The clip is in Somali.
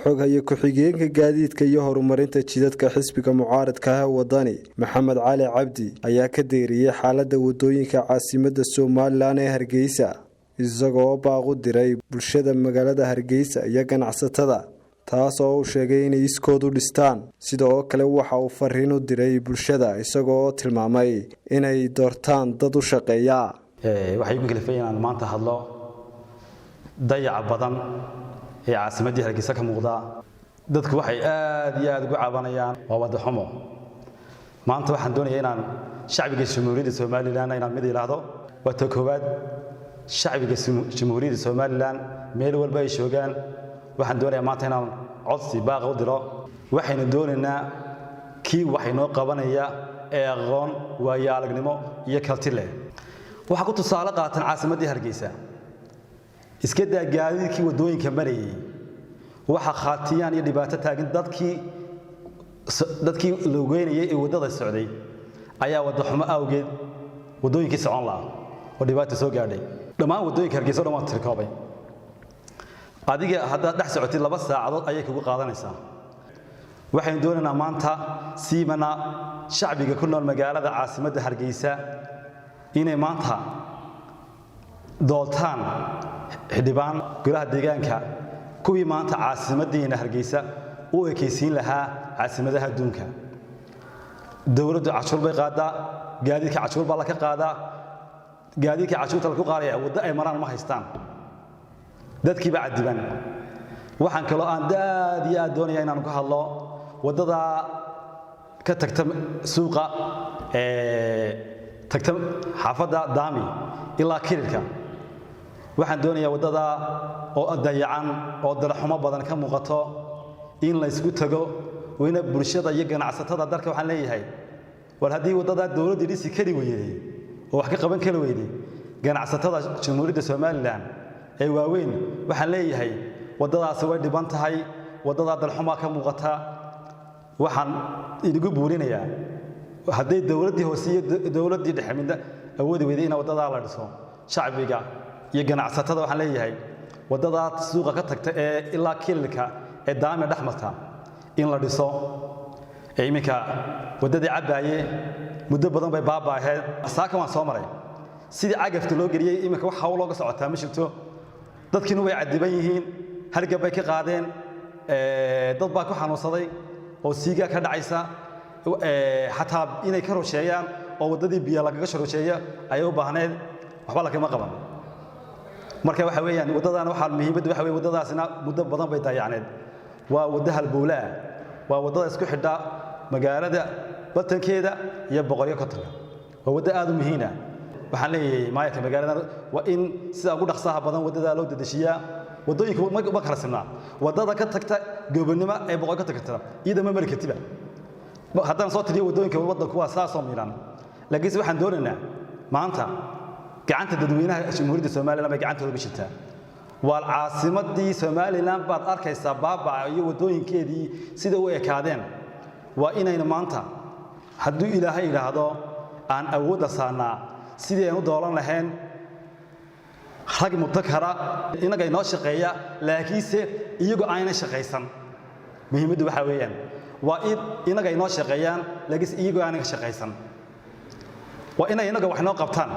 Xoghaye ku-xigeenka gaadiidka iyo horumarinta jidadka xisbiga mucaaradka ah Wadani, Maxamed Cali Cabdi, ayaa ka deeriyey xaalada wadooyinka caasimada Somalilan ee Hargeysa, isagoo baaq u diray bulshada magaalada Hargeysa iyo ganacsatada, taas oo uu sheegay inay iskood u dhistaan. Sidoo kale waxa uu fariin u diray bulshada, isagoo tilmaamay inay doortaan dad u shaqeeya. Waxay igu kalifay inaan maanta hadlo dayaca badan ee caasimaddii Hargeysa ka muuqda. Dadku waxay aad iyo aad ugu cabanayaan waa waddo xumo. Maanta waxaan doonayaa inaan shacbiga Jamhuuriyadda Somalilan inaan mid idhaahdo. Waa ta koowaad, shacbiga Jamhuuriyadda Somalilan meel walba ay joogaan, waxaan doonayaa maanta inaan codsi baaqa u diro. Waxaynu doonaynaa kii wax inoo qabanaya ee aqoon, waayo aragnimo iyo karti leh. Waxaa ku tusaale qaatan caasimaddii Hargeysa. Iska daa gaadiidkii waddooyinka marayay, waxa khaatiyaan iyo dhibaato taagan dadkii lugeynayay ee waddada socday ayaa waddo xumo awgeed waddooyinkii socon lahaa oo dhibaata soo gaadhay. Dhammaan waddooyinka Hargeysa o dhan waan tirkoobay. Adiga haddaad dhex socotid, 2 saacadood ayay kugu qaadanaysaa. Waxaynu doonaynaa maanta siimana shacbiga ku nool magaalada caasimadda Hargeysa inay maanta doortaan xildhibaan golaha deegaanka, kuwii maanta caasimaddiina Hargeysa u ekaysiin lahaa caasimadaha adduunka. Dowladdu cashuur bay qaadaa, gaadiidka cashuur baa laka qaadaa. Gaadiidka cashuurta laku qaadaya waddo ay maraan ma haystaan, dadkii baa cadiban. Waxaan kaloo aan aad iyo aad doonaya inaan ku hadlo waddada ka tagta suuqa, tagta xaafadda Daami ilaa Kirilka. Waxaan doonayaa waddada oo dayacan oo daraxumo badan ka muuqato in la ysku tago wayna bulshada iyo ganacsatada dalka. Waxaan leeyahay, war haddii waddadaa dowladdii dhisi kari weyday oo wax ka qaban kari weyday, ganacsatada Jamhuuriyadda Somalilan ee waaweyn waxaan leeyahay, waddadaasi way dhiban tahay, waddadaa darxumaa ka muuqata. Waxaan idigu buurinayaa, hadday dowladdii hoose iyo dowladdii dhexe midna awoodi weyday ina waddadaa la dhiso, shacbiga iyo ganacsatada waxaan leeyahay, waddadaa suuqa ka tagta ee ilaa Kililka ee Daami dhex marta in la dhiso. Ee iminka waddadii Cabbaaye muddo badan bay baabaaheed. Saaka waan soo maray, sidii cagafta loo geliyey iminka wax hawl looga socotaa ma jirto. Dadkiina way cadiban yihiin, hargab bay ka qaadeen, dad baa ku xanuunsaday oo siigaa ka dhacaysa. Xataa inay ka rusheeyaan oo waddadii biyo lagaga rusheeya ayay u baahneed, waxba lagama qaban. Marka waxa weeyaan waddadana waxaa muhiimadda waxa weeye, waddadaasina muddo badan bay dayacneed. Waa waddo halbowle ah, waa waddada isku xidha magaalada bartankeeda iyo 150-ka. Waa waddo aad u muhiim ah. Waxaan leeyahay maayarka magaalada, waa in sida ugu dhaqsaha badan waddadaa loo dedeshiyaa. Waddooyinka ma kala simnaa. Waddada ka tagta Gobonnimo ee 150-ka iyada ma mari kartiba. Haddaan soo tiriyo waddooyinka waddanku waa saasoo miidhan. Laakiinse waxaan doonaynaa maanta gacanta dadweynaha Jamhuuriyadda Somalilan bay gacantooda ku jirtaa. Waa caasimadii Somalilan baad arkaysaa baabaca iyo waddooyinkeedii sida u ekaadeen. Waa inaynu maanta, hadduu Ilaahay idhaahdo, aan awoodda saarnaa sidii aynu u doolan lahayn rag mudakara innaga inoo shaqeeya, laakiinse iyagu aanay shaqaysan. Muhiimaddu waxaa weeyaan waa in innaga inoo shaqeeyaan, laakiinse iyagu aanay shaqaysan. Waa inay innaga wax inoo qabtaan.